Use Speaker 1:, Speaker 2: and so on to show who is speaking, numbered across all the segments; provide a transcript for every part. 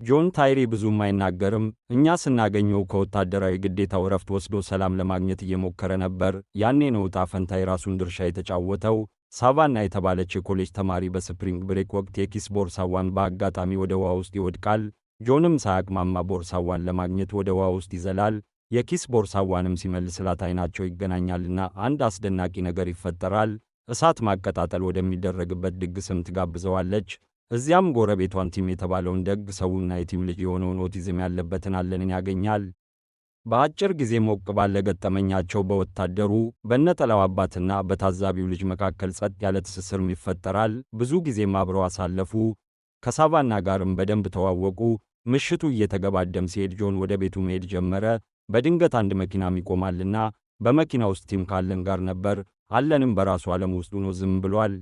Speaker 1: ጆን ታይሪ ብዙም አይናገርም። እኛ ስናገኘው ከወታደራዊ ግዴታው እረፍት ወስዶ ሰላም ለማግኘት እየሞከረ ነበር። ያኔ ነው ዕጣ ፈንታ የራሱን ድርሻ የተጫወተው። ሳቫና የተባለች የኮሌጅ ተማሪ በ spring break ወቅት የኪስ ቦርሳዋን በአጋጣሚ ወደ ውሃ ውስጥ ይወድቃል። ጆንም ሳያቅማማ ቦርሳዋን ለማግኘት ወደ ውሃ ውስጥ ይዘላል። የኪስ ቦርሳዋንም ሲመልስላት አይናቸው ይገናኛልና አንድ አስደናቂ ነገር ይፈጠራል። እሳት ማቀጣጠል ወደሚደረግበት ድግስም ትጋብዘዋለች። እዚያም ጎረቤቷን ቲም የተባለውን ደግ ሰውና የቲም ልጅ የሆነውን ኦቲዝም ያለበትን አለንን ያገኛል። በአጭር ጊዜ ሞቅ ባለ ገጠመኛቸው በወታደሩ፣ በነጠላው አባትና በታዛቢው ልጅ መካከል ጸጥ ያለ ትስስርም ይፈጠራል። ብዙ ጊዜም አብረው አሳለፉ። ከሳቫና ጋርም በደንብ ተዋወቁ። ምሽቱ እየተገባደም ሲሄድ ጆን ወደ ቤቱ መሄድ ጀመረ። በድንገት አንድ መኪናም ይቆማልና በመኪና ውስጥ ቲም ካለን ጋር ነበር። አለንም በራሱ ዓለም ውስጥ ሆኖ ዝም ብሏል።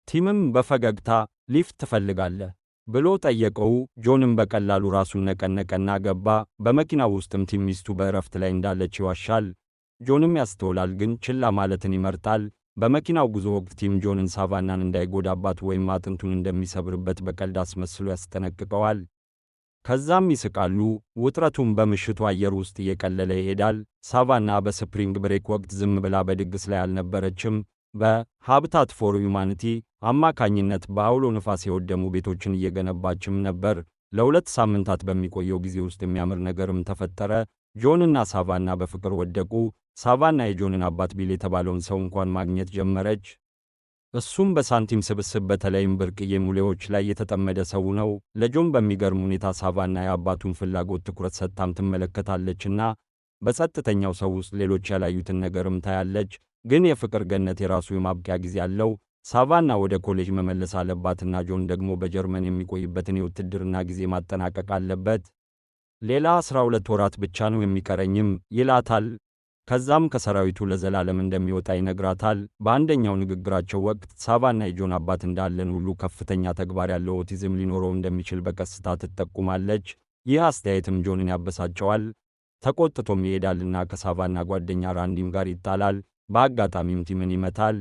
Speaker 1: ቲምም በፈገግታ "ሊፍት ትፈልጋለህ?" ብሎ ጠየቀው። ጆንም በቀላሉ ራሱን ነቀነቀና ገባ። በመኪናው ውስጥም ቲም ሚስቱ በእረፍት ላይ እንዳለች ይዋሻል። ጆንም ያስተውላል፣ ግን ችላ ማለትን ይመርጣል። በመኪናው ጉዞ ወቅት ቲም ጆንን ሳቫናን እንዳይጎዳባት ወይም አጥንቱን እንደሚሰብርበት በቀልድ አስመስሎ ያስጠነቅቀዋል። ከዛም ይስቃሉ። ውጥረቱም በምሽቱ አየር ውስጥ እየቀለለ ይሄዳል። ሳቫና በ spring break ወቅት ዝም ብላ በድግስ ላይ አልነበረችም። በ Habitat for Humanity አማካኝነት በአውሎ ንፋስ የወደሙ ቤቶችን እየገነባችም ነበር። ለ2 ሳምንታት በሚቆየው ጊዜ ውስጥ የሚያምር ነገርም ተፈጠረ። ጆንና ሳቫና በፍቅር ወደቁ። ሳቫና የጆንን አባት ቢል የተባለውን ሰው እንኳን ማግኘት ጀመረች። እሱም በሳንቲም ስብስብ፣ በተለይም ብርቅዬ ሙሌዎች ላይ የተጠመደ ሰው ነው። ለጆን በሚገርም ሁኔታ ሳቫና የአባቱን ፍላጎት ትኩረት ሰጥታም ትመለከታለችና በጸጥተኛው ሰው ውስጥ ሌሎች ያላዩትን ነገርም ታያለች። ግን የፍቅር ገነት የራሱ የማብቂያ ጊዜ አለው። ሳቫና ወደ ኮሌጅ መመለስ አለባትና ጆን ደግሞ በጀርመን የሚቆይበትን የውትድርና ጊዜ ማጠናቀቅ አለበት። "ሌላ 12 ወራት ብቻ ነው የሚቀረኝም" ይላታል። ከዛም ከሰራዊቱ ለዘላለም እንደሚወጣ ይነግራታል። በአንደኛው ንግግራቸው ወቅት ሳቫና የጆን አባት እንዳለን ሁሉ ከፍተኛ ተግባር ያለው ኦቲዝም ሊኖረው እንደሚችል በቀስታ ትጠቁማለች። ይህ አስተያየትም ጆንን ያበሳጨዋል። ተቆጥቶም ይሄዳልና ከሳቫና ጓደኛ ራንዲም ጋር ይጣላል። በአጋጣሚም ቲምን ይመታል።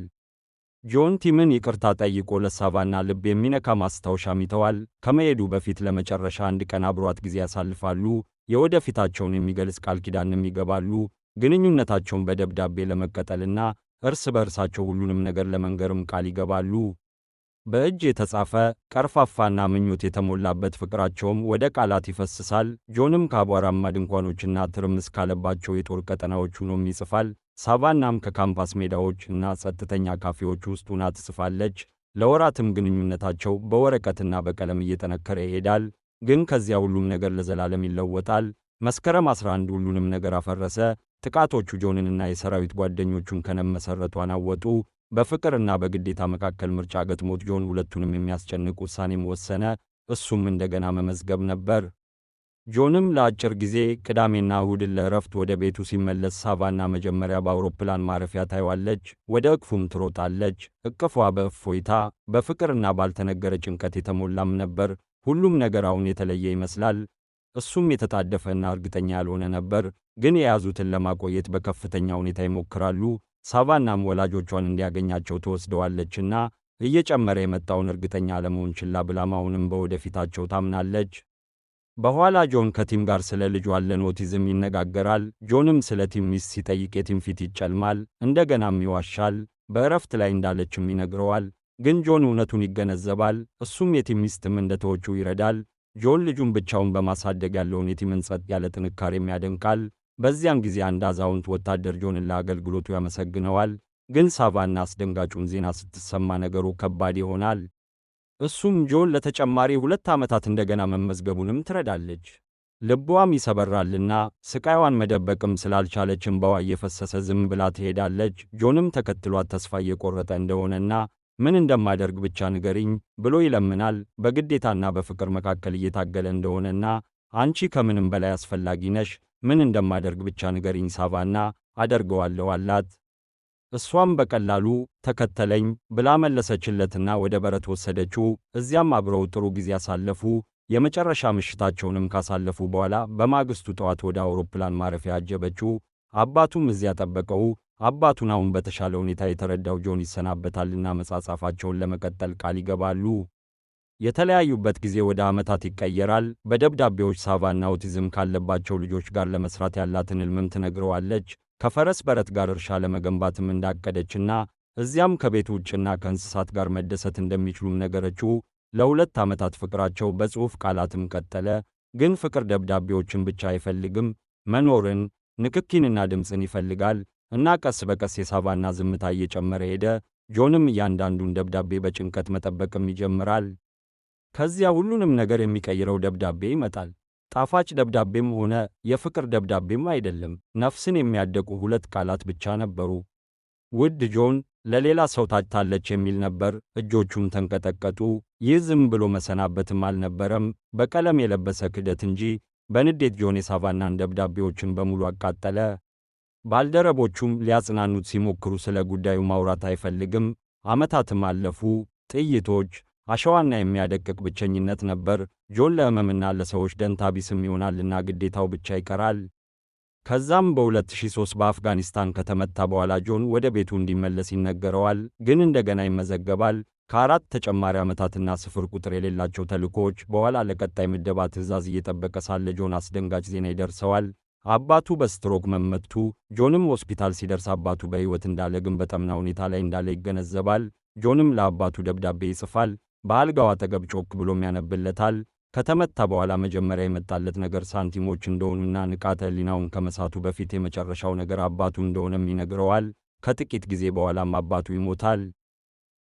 Speaker 1: ጆን ቲምን ይቅርታ ጠይቆ ለሳቫና ልብ የሚነካ ማስታወሻም ይተዋል። ከመሄዱ በፊት ለመጨረሻ አንድ ቀን አብሯት ጊዜ ያሳልፋሉ። የወደፊታቸውን የሚገልጽ ቃል ኪዳንም ይገባሉ። ግንኙነታቸውን በደብዳቤ ለመቀጠልና እርስ በእርሳቸው ሁሉንም ነገር ለመንገርም ቃል ይገባሉ። በእጅ የተጻፈ፣ ቀርፋፋና ምኞት የተሞላበት ፍቅራቸውም ወደ ቃላት ይፈስሳል። ጆንም ከአቧራማ ድንኳኖችና ትርምስ ካለባቸው የጦር ቀጠናዎች ሆኖም ይጽፋል። ሳቫናም ከካምፓስ ሜዳዎች እና ጸጥተኛ ካፌዎች ውስጥ ሆና ትጽፋለች። ለወራትም ግንኙነታቸው በወረቀትና በቀለም እየጠነከረ ይሄዳል። ግን ከዚያ ሁሉም ነገር ለዘላለም ይለወጣል። መስከረም 11 ሁሉንም ነገር አፈረሰ። ጥቃቶቹ ጆንንና የሰራዊት ጓደኞቹን ከነመሰረቱ አናወጡ። በፍቅርና በግዴታ መካከል ምርጫ ገጥሞት ጆን ሁለቱንም የሚያስጨንቅ ውሳኔም ወሰነ። እሱም እንደገና መመዝገብ ነበር። ጆንም ለአጭር ጊዜ ቅዳሜና እሁድን ለእረፍት ወደ ቤቱ ሲመለስ ሳቫና መጀመሪያ በአውሮፕላን ማረፊያ ታይዋለች። ወደ እቅፉም ትሮጣለች። እቅፏ በእፎይታ፣ በፍቅርና ባልተነገረ ጭንቀት የተሞላም ነበር። ሁሉም ነገር አሁን የተለየ ይመስላል። እሱም የተጣደፈና እርግጠኛ ያልሆነ ነበር፣ ግን የያዙትን ለማቆየት በከፍተኛ ሁኔታ ይሞክራሉ። ሳቫናም ወላጆቿን እንዲያገኛቸው ትወስደዋለችና እየጨመረ የመጣውን እርግጠኛ አለመሆን ችላ ብላም አሁንም በወደፊታቸው ታምናለች። በኋላ ጆን ከቲም ጋር ስለ ልጁ አለን ኦቲዝም ይነጋገራል። ጆንም ስለ ቲም ሚስት ሲጠይቅ የቲም ፊት ይጨልማል፣ እንደገናም ይዋሻል። በእረፍት ላይ እንዳለችም ይነግረዋል። ግን ጆን እውነቱን ይገነዘባል። እሱም የቲም ሚስትም እንደተወችው ይረዳል። ጆን ልጁን ብቻውን በማሳደግ ያለውን የቲምን ጸጥ ያለ ጥንካሬም ያደንቃል። በዚያን ጊዜ አንድ አዛውንት ወታደር ጆንን ለአገልግሎቱ ያመሰግነዋል። ግን ሳቫና አስደንጋጩን ዜና ስትሰማ ነገሩ ከባድ ይሆናል። እሱም ጆን ለተጨማሪ 2 ዓመታት እንደገና መመዝገቡንም ትረዳለች። ልቧም ይሰበራልና ስቃይዋን መደበቅም ስላልቻለች እንባዋ እየፈሰሰ ዝም ብላ ትሄዳለች። ጆንም ተከትሏት ተስፋ እየቆረጠ እንደሆነና "ምን እንደማደርግ ብቻ ንገሪኝ" ብሎ ይለምናል። በግዴታና በፍቅር መካከል እየታገለ እንደሆነና "አንቺ ከምንም በላይ አስፈላጊ ነሽ፣ ምን እንደማደርግ ብቻ ንገሪኝ ሳቫና፣ አደርገዋለሁ" አላት። እሷም በቀላሉ "ተከተለኝ" ብላ መለሰችለትና ወደ በረት ወሰደችው። እዚያም አብረው ጥሩ ጊዜ አሳለፉ። የመጨረሻ ምሽታቸውንም ካሳለፉ በኋላ በማግስቱ ጠዋት ወደ አውሮፕላን ማረፊያ አጀበችው። አባቱም እዚያ ጠበቀው። አባቱን አሁን በተሻለ ሁኔታ የተረዳው ጆን ይሰናበታልና መጻጻፋቸውን ለመቀጠል ቃል ይገባሉ። የተለያዩበት ጊዜ ወደ ዓመታት ይቀየራል። በደብዳቤዎች ሳቫና ኦቲዝም ካለባቸው ልጆች ጋር ለመስራት ያላትን ሕልምም ትነግረዋለች። ከፈረስ በረት ጋር እርሻ ለመገንባትም እንዳቀደችና እዚያም ከቤት ውጭና ከእንስሳት ጋር መደሰት እንደሚችሉም ነገረችው። ለ2 ዓመታት ፍቅራቸው በጽሑፍ ቃላትም ቀጠለ። ግን ፍቅር ደብዳቤዎችን ብቻ አይፈልግም። መኖርን፣ ንክኪንና ድምፅን ይፈልጋል። እና ቀስ በቀስ የሳቫና ዝምታ እየጨመረ ሄደ። ጆንም እያንዳንዱን ደብዳቤ በጭንቀት መጠበቅም ይጀምራል። ከዚያ ሁሉንም ነገር የሚቀይረው ደብዳቤ ይመጣል። ጣፋጭ ደብዳቤም ሆነ የፍቅር ደብዳቤም አይደለም። ነፍስን የሚያደቁ ሁለት ቃላት ብቻ ነበሩ። "ውድ ጆን፣ ለሌላ ሰው ታጭታለች" የሚል ነበር። እጆቹም ተንቀጠቀጡ። ይህ ዝም ብሎ መሰናበትም አልነበረም፣ በቀለም የለበሰ ክህደት እንጂ። በንዴት ጆን የሳቫናን ደብዳቤዎችን በሙሉ አቃጠለ። ባልደረቦቹም ሊያጽናኑት ሲሞክሩ ስለ ጉዳዩ ማውራት አይፈልግም። ዓመታትም አለፉ። ጥይቶች፣ አሸዋና የሚያደቅቅ ብቸኝነት ነበር። ጆን ለሕመምና ለሰዎች ደንታ ቢስም ይሆናልና ግዴታው ብቻ ይቀራል። ከዛም በ2003 በአፍጋኒስታን ከተመታ በኋላ ጆን ወደ ቤቱ እንዲመለስ ይነገረዋል። ግን እንደገና ይመዘገባል። ከ4 ተጨማሪ ዓመታትና ስፍር ቁጥር የሌላቸው ተልእኮዎች በኋላ ለቀጣይ ምደባ ትዕዛዝ እየጠበቀ ሳለ ጆን አስደንጋጭ ዜና ይደርሰዋል። አባቱ በስትሮክ መመቱ። ጆንም ሆስፒታል ሲደርስ አባቱ በሕይወት እንዳለ ግን በጠና ሁኔታ ላይ እንዳለ ይገነዘባል። ጆንም ለአባቱ ደብዳቤ ይጽፋል። በአልጋው አጠገብ ጮክ ብሎም ያነብለታል። ከተመታ በኋላ መጀመሪያ የመጣለት ነገር ሳንቲሞች እንደሆኑና ንቃተ ሕሊናውን ከመሳቱ በፊት የመጨረሻው ነገር አባቱ እንደሆነም ይነግረዋል። ከጥቂት ጊዜ በኋላም አባቱ ይሞታል።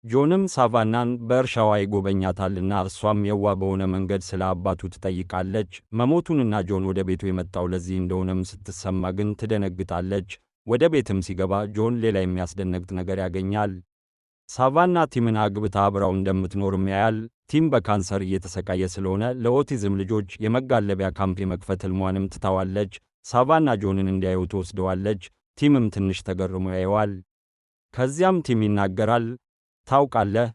Speaker 1: ጆንም ሳቫናን በእርሻዋ ይጎበኛታልና እሷም የዋህ በሆነ መንገድ ስለ አባቱ ትጠይቃለች። መሞቱንና ጆን ወደ ቤቱ የመጣው ለዚህ እንደሆነም ስትሰማ ግን ትደነግጣለች። ወደ ቤትም ሲገባ ጆን ሌላ የሚያስደነግጥ ነገር ያገኛል። ሳቫና ቲምን አግብታ አብራው እንደምትኖርም ያያል። ቲም በካንሰር እየተሰቃየ ስለሆነ ለኦቲዝም ልጆች የመጋለቢያ ካምፕ የመክፈት ሕልሟንም ትታዋለች። ሳቫና ጆንን እንዲያየው ትወስደዋለች። ቲምም ትንሽ ተገርሞ ያየዋል። ከዚያም ቲም ይናገራል። "ታውቃለህ፣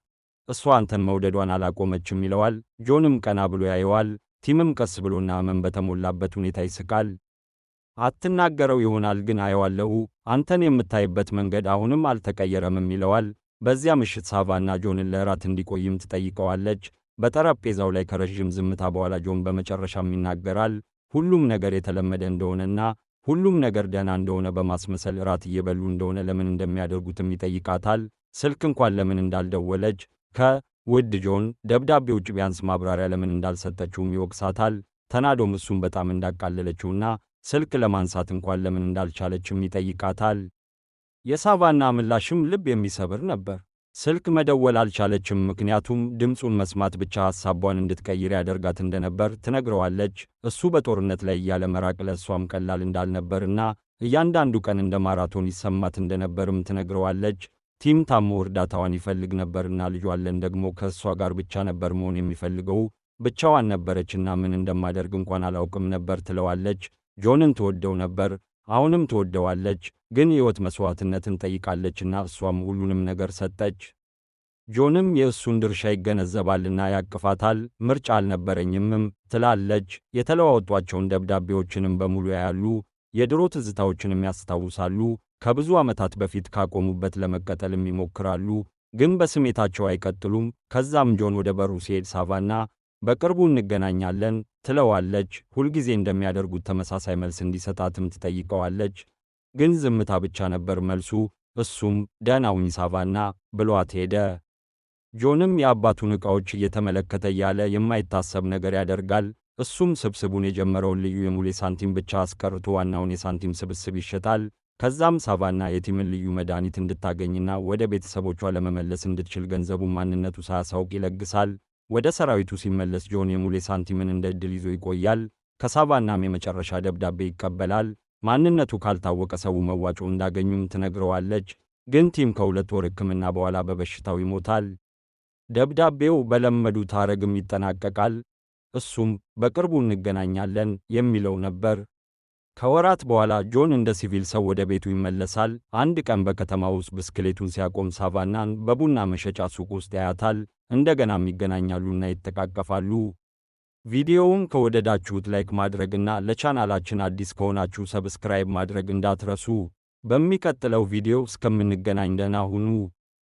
Speaker 1: እሷ አንተን መውደዷን አላቆመችም" ይለዋል። ጆንም ቀና ብሎ ያየዋል። ቲምም ቀስ ብሎና ሕመም በተሞላበት ሁኔታ ይስቃል። "አትናገረው ይሆናል፣ ግን አየዋለሁ። አንተን የምታይበት መንገድ አሁንም አልተቀየረምም" ይለዋል። በዚያ ምሽት ሳቫና ጆንን ለእራት እንዲቆይም ትጠይቀዋለች። በጠረጴዛው ላይ ከረዥም ዝምታ በኋላ ጆን በመጨረሻም ይናገራል። ሁሉም ነገር የተለመደ እንደሆነና ሁሉም ነገር ደህና እንደሆነ በማስመሰል እራት እየበሉ እንደሆነ ለምን እንደሚያደርጉትም ይጠይቃታል። ስልክ እንኳን ለምን እንዳልደወለች፣ ከ"ውድ ጆን" ደብዳቤ ውጭ ቢያንስ ማብራሪያ ለምን እንዳልሰጠችውም ይወቅሳታል። ተናዶም እሱን በጣም እንዳቃለለችውና ስልክ ለማንሳት እንኳን ለምን እንዳልቻለችም ይጠይቃታል። የሳቫና ምላሽም ልብ የሚሰብር ነበር። ስልክ መደወል አልቻለችም፣ ምክንያቱም ድምፁን መስማት ብቻ ሐሳቧን እንድትቀይር ያደርጋት እንደነበር ትነግረዋለች። እሱ በጦርነት ላይ እያለ መራቅ ለእሷም ቀላል እንዳልነበርና እያንዳንዱ ቀን እንደ ማራቶን ይሰማት እንደነበርም ትነግረዋለች። ቲም ታሞ እርዳታዋን ይፈልግ ነበርና ልጇ አለን ደግሞ ከእሷ ጋር ብቻ ነበር መሆን የሚፈልገው። ብቻዋን ነበረችና ምን እንደማደርግ እንኳን አላውቅም ነበር ትለዋለች። ጆንን ትወደው ነበር፣ አሁንም ትወደዋለች። ግን ሕይወት መሥዋዕትነትን ጠይቃለችና እሷም ሁሉንም ነገር ሰጠች። ጆንም የእሱን ድርሻ ይገነዘባልና ያቅፋታል። "ምርጫ አልነበረኝምም" ትላለች። የተለዋወጧቸውን ደብዳቤዎችንም በሙሉ ያያሉ። የድሮ ትዝታዎችንም ያስታውሳሉ። ከብዙ ዓመታት በፊት ካቆሙበት ለመቀጠልም ይሞክራሉ፣ ግን በስሜታቸው አይቀጥሉም። ከዛም ጆን ወደ በሩ ሲሄድ ሳቫና "በቅርቡ እንገናኛለን" ትለዋለች። ሁልጊዜ እንደሚያደርጉት ተመሳሳይ መልስ እንዲሰጣትም ትጠይቀዋለች። ግን ዝምታ ብቻ ነበር መልሱ። እሱም "ደህና ሁኚ ሳቫና" ብሏት ሄደ። ጆንም የአባቱን ዕቃዎች እየተመለከተ እያለ የማይታሰብ ነገር ያደርጋል። እሱም ስብስቡን የጀመረውን ልዩ የሙሌ ሳንቲም ብቻ አስቀርቶ ዋናውን የሳንቲም ስብስብ ይሸጣል። ከዛም ሳቫና የቲምን ልዩ መድኃኒት እንድታገኝና ወደ ቤተሰቦቿ ለመመለስ እንድትችል ገንዘቡን ማንነቱ ሳያሳውቅ ይለግሳል። ወደ ሰራዊቱ ሲመለስ ጆን የሙሌ ሳንቲምን እንደ ዕድል ይዞ ይቆያል። ከሳቫናም የመጨረሻ ደብዳቤ ይቀበላል። ማንነቱ ካልታወቀ ሰው መዋጮ እንዳገኙም ትነግረዋለች። ግን ቲም ከ2 ወር ሕክምና በኋላ በበሽታው ይሞታል። ደብዳቤው በለመዱት ሐረግም ይጠናቀቃል። እሱም "በቅርቡ እንገናኛለን" የሚለው ነበር። ከወራት በኋላ ጆን እንደ ሲቪል ሰው ወደ ቤቱ ይመለሳል። አንድ ቀን በከተማ ውስጥ ብስክሌቱን ሲያቆም ሳቫናን በቡና መሸጫ ሱቅ ውስጥ ያያታል። እንደገናም ይገናኛሉና ይተቃቀፋሉ። ቪዲዮውን ከወደዳችሁት like ማድረግና ለቻናላችን አዲስ ከሆናችሁ subscribe ማድረግ እንዳትረሱ። በሚቀጥለው ቪዲዮ እስከምንገናኝ ደህና ሁኑ።